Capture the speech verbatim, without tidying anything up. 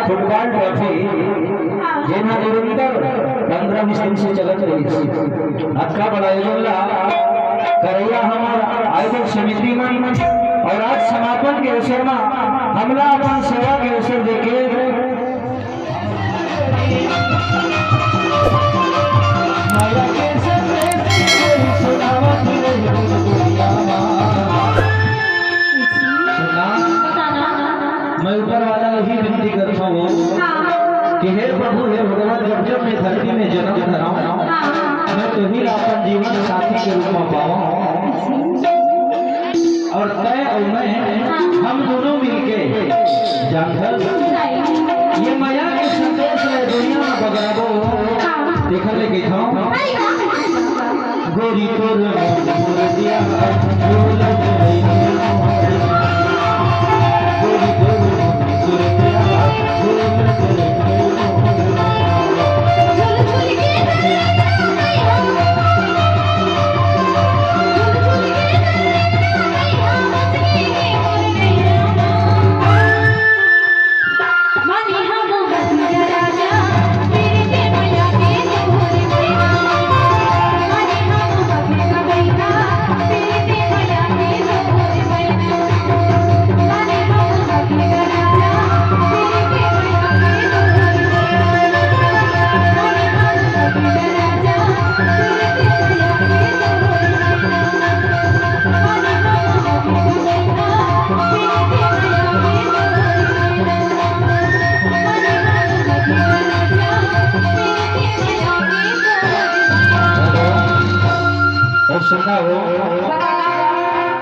Football trophy, जेन ह निरंतर पंद्रह बीस दिन से चलत रहिस। अतका बड़ा आयोजन ला करइया हमर आयोजन समिति मन अउ आज समापन के अवसर म हमला अपन सेवा के अवसर देके माया के संदेश कोई सुनावत रहे दुनिया म। सुना। मैं ऊपर वाला यही विनती करता हूँ कि हे प्रभु, हे भगवान, जब जब मैं धरती में जन्म धराऊं, मैं तुही ला अपन जीवन साथी के रूप में पाऊं। और तय और मैं, हम दोनों मिलके जाकर ये मया के संदेश ले दुनिया में बगराबो। देखल ले गई था। गोरी तोर मोर दिया, गोरी तोर मोर दिया, और सुनना हो।